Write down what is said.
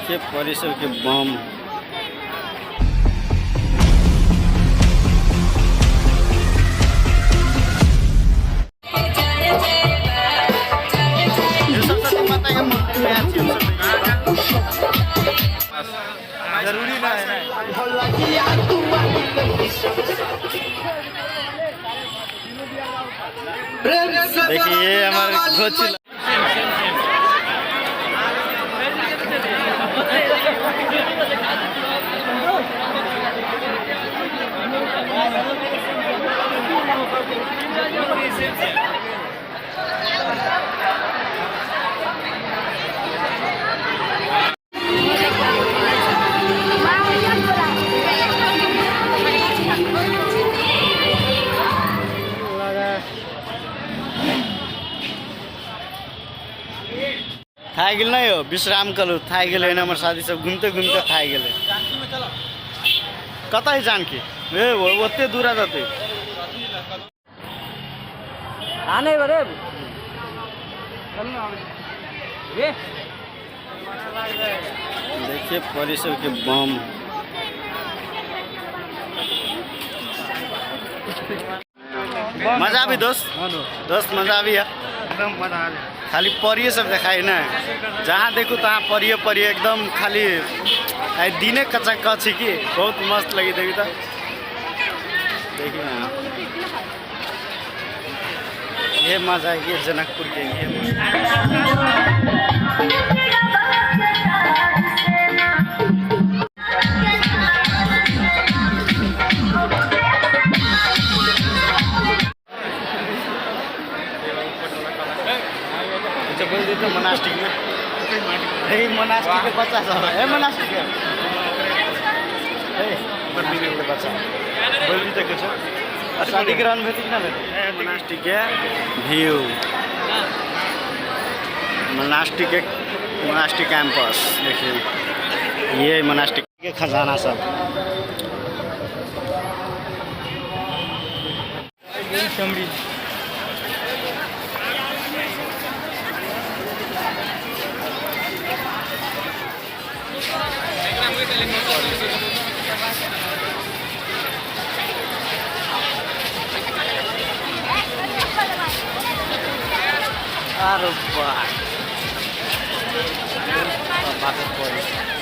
देखिए परिसर के बम। सरस्वती माता के मूर्ति में आयल छी हमसब। जरूरी ना है। देखिए ये हमारे कोच। थाकि गेल नहि यौ, विश्राम करू। थाकि गेलै ने हमर साथी सब, घुमिते घुमिते थाकि गेलै। कतऽ है जानकी? ए ओते दूरा जतै। आने बरे रे। देखिए परिसर के बम। मजा भी दोस्त, दोस्त मजा भी है। एकदम मजा आ गया। खाली परिये सब देखाइ ना, जहाँ देखू तहाँ परिये परिये एकदम। खाली आइ दिने कच्चा कच कि बहुत मस्त लगी। देखी तो देखी ना, ये मजा है ये जनकपुर के, ये मजा। अच्छा बोल दी मोनास्टिक में, ए मोनास्टिक के बच्चा सब, ए मोनास्टिक के, ए के बच्चा बोल दी तो कुछ। आ शादी ग्रहण भेल कि ना भेल? मोनास्टिक के व्यू, मोनास्टिक के, मोनास्टिक कैंपस देखिए। ये मोनास्टिक के खजाना सब। अरे बाप, बात पड़ी।